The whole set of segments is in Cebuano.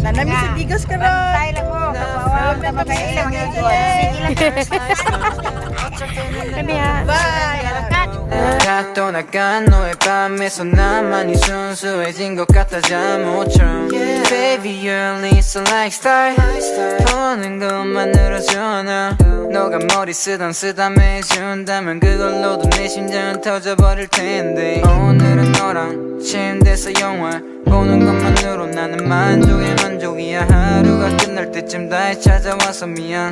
Nanami sa Digos karon. Bantay lang mo. Kabawa na makaila mga igod. Sige lang. Kaniya. Bye. 다 떠나간 너의 밤에서 나만이 순수해진 것 같아 잠옷처럼. Baby, you're Lisa like star. 보는 것만으로 전화 너가 머리 쓰던 쓰담해준다면 그걸로도 내 심장은 터져버릴 텐데. 오늘은 너랑 침대에서 영화 보는 것만으로 나는 만족에 만족이야. 하루가 끝날 때쯤 다시 찾아와서 미안.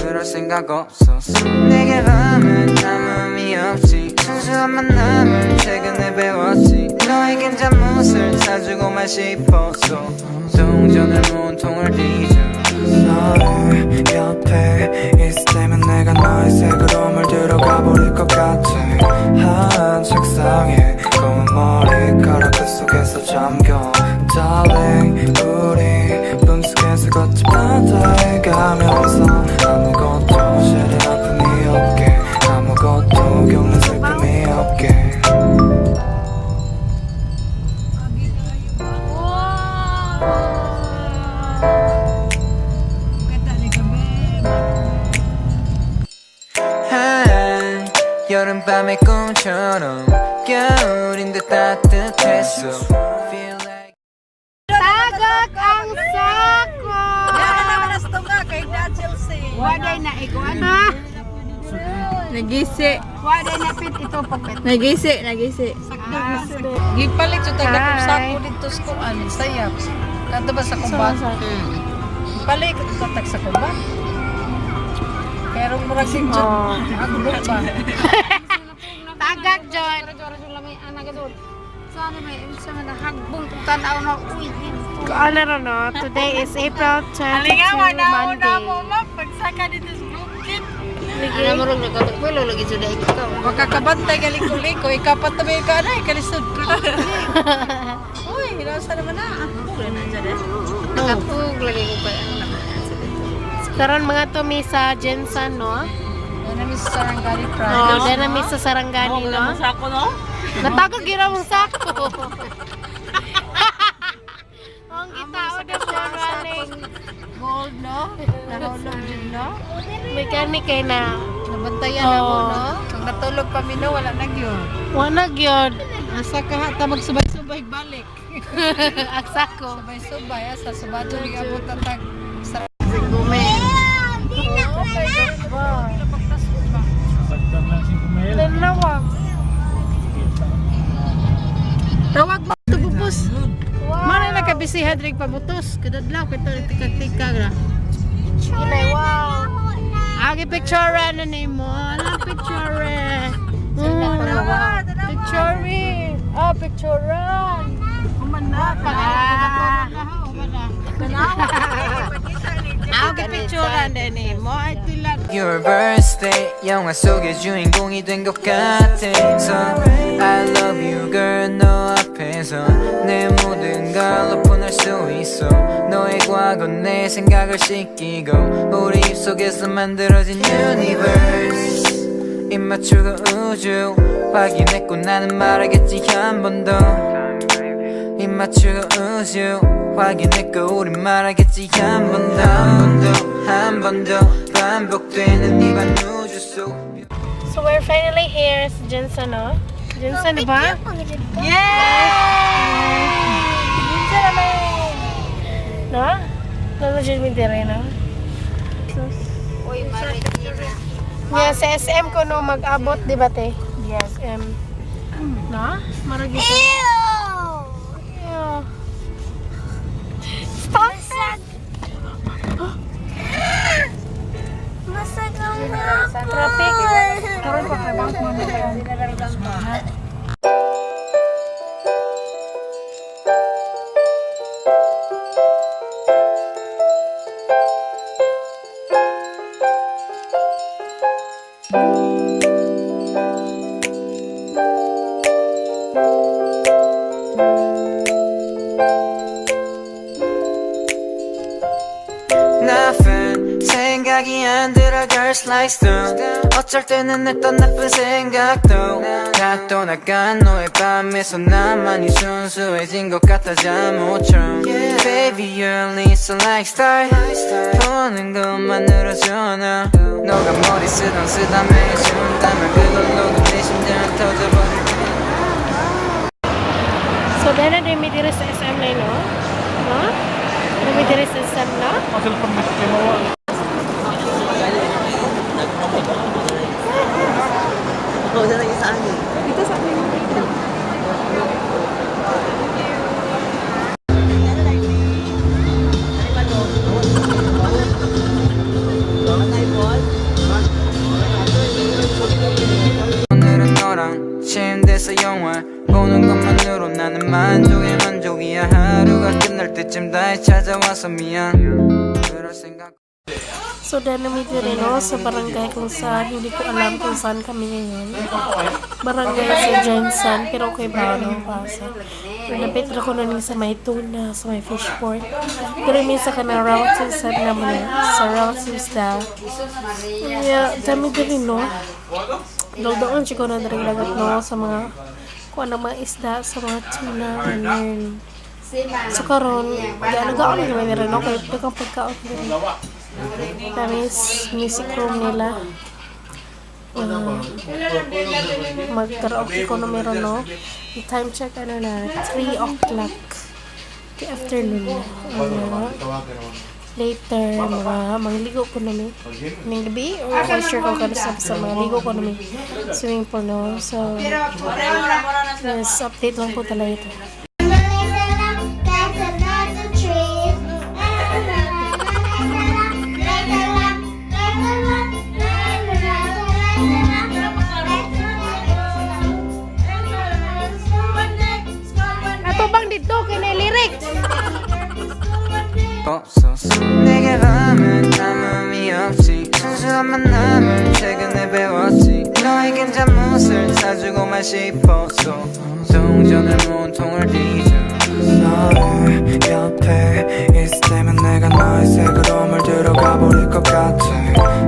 그럴 생각 없었어. 내게 밤은 아무 의미 없지. 순수한 만남을 최근에 배웠지. 너에겐 잠옷을 사주고만 싶었어. 동전을 몸통을 뒤져. 너의 옆에 있을 때면 내가 너의 색으로 물들어가 버릴 것 같아. 한 책상에 검은 머리카락 그 속에서 잠겨. Darling, 우리 꿈속에서 걷지. 바다에 가면서 아무것도 싫은 아픔이 없게, 아무것도 겪는 슬픔이 없게. 한 여름밤의 꿈처럼 겨울인데 따뜻했어. Feel like Tagak ang sako! Naman as tunga kay na Chelsea. Waday na iguan. Ha? Nagisi. Waday na pit ito pagpit. Nagisi, nagisi. Gipalit sa taga Hi. sako dito sa kuan sayap. Kadto ba sa kumbat? Palit ka tag sa kumbat. Pero murag si Oh. Ako ba? Tagak, John. Ano na no? Today is April 22, Monday. Pagsaka dito sa bukid. Ano mo rin nagkatagpulo lagi sudah ikaw. Makakabantay galiko-liko, ikaw pa tabi ka na, kalisod ka. Uy, nasa naman na. Nakatug lagi ko pa. Karon mga to mi sa Jensen, no? Ano mi sa Sarangani Pride? Oh, dahil na mi sa Sarangani, no? Sako, no? Natagog gira mong sako. Ang gitao na po, running. Gold, no? Nahulog din, no? Mechanic kay na. Nabantayan na mo, Oo. no? Kung natulog pa mi, no, wala na gyud. Wala gyud. Asa ka hata magsubay-subay balik. Ang sako. Subay-subay, asa subado ni abot ang tag sa Dalawa. Tawag mo tububus. Mara na kabisihan rin pabutos. Kadadlaw kito tikag-tikag ra. Inay, wow. Agi picture na nimo. Ala picture. Picture. Oh, picture. Agi picture na nimo. Ay tila. Your birthday 영화 속의 주인공이 된 것 같아서 I love you, girl. 너 앞에서 내 모든 걸 오픈할 수 있어. 너의 과거 내 생각을 씻기고 우리 입속에서 만들어진 universe. 입 맞추고 우주 확인했고 나는 말하겠지 한 번 더. 입 맞추고 우주 확인했고 우린 말하겠지 한 번 더, 한 번 더, 한 번 더 반복되는 이밤 우주 속 So we're finally here sa Jensen, no? Jensen, di ba? No? Lalo dyan mi dire, no? Uy, Marikina. Nga, sa SM ko no mag-abot, di ba, te? Yes. SM. No? Marag ito. Ew! Stop it! Traffic. Karon pa kay bank mo. Nothing 생각이 안 만들어 girls like stone. 어쩔 때는 했던 나쁜 생각도 다 떠나간 너의 밤에서 나만이 순수해진 것 같아 잠옷처럼. Baby, you're only so like star. 보는 것만으로 전화 너가 머리 쓰던 쓰다매 준다면 그걸로도 내 심장은 터져버릴 테야. So, dana din mi diri sa SM na, no? No? Diri mi diri sa SM, no? 오늘은 너랑 침대에서 영화 보는 것만으로 나는 만족에 만족이야. 하루가 끝날 때쯤 다시 찾아와서 미안 그럴 생각 So, dana mi diri, no? Sa barangay kung saan. Hindi ko alam kung saan kami ngayon. Barangay sa Jensen. Pero okay ba, no? Pasa. Lapit ra ko nun sa may tuna, sa may fishport. Pero minsan ka na relatives sa naman sa relatives da. Yeah, dami diri, no? Doon siya ko na diri lagat, no? Sa mga kung ano mga isda, sa mga tuna, ganyan. So karon, nagaon naman nila, no? Kaya daghang pagkaon diri. Dami music room nila. Mag-karaoke ko na meron, no? Yung time check, ano na, 3 o'clock the afternoon. Ano, later, mga mangligo ko namin. Ning gabi, or ko sure ko kano sa mga ligo ko namin. Swimming pool, no? So, yes, update lang po talaga ito. Ato bang dito kay lyrics? 없었어. 내게 밤은 아무 의미 없지. 순수한 만남을 최근에 배웠지. 너에겐 잠옷을 사주고만 싶었어. 동전을 모은 통을 뒤져 너의 옆에 있을 때면 내가 너의 색으로 물들어가 버릴 것 같아.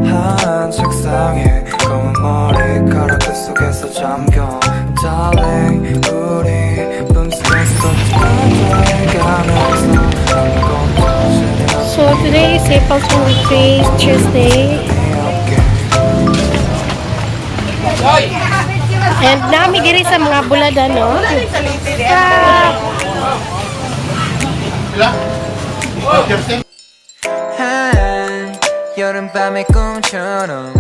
한 책상에 검은 머리카락 그 속에서 잠겨. Darling, 우리 꿈속에서 가면서 아무것도 So today is April 23, Tuesday. 없게 And nami diri sa mga bulada, no? Ah, 한 여름밤의 꿈처럼.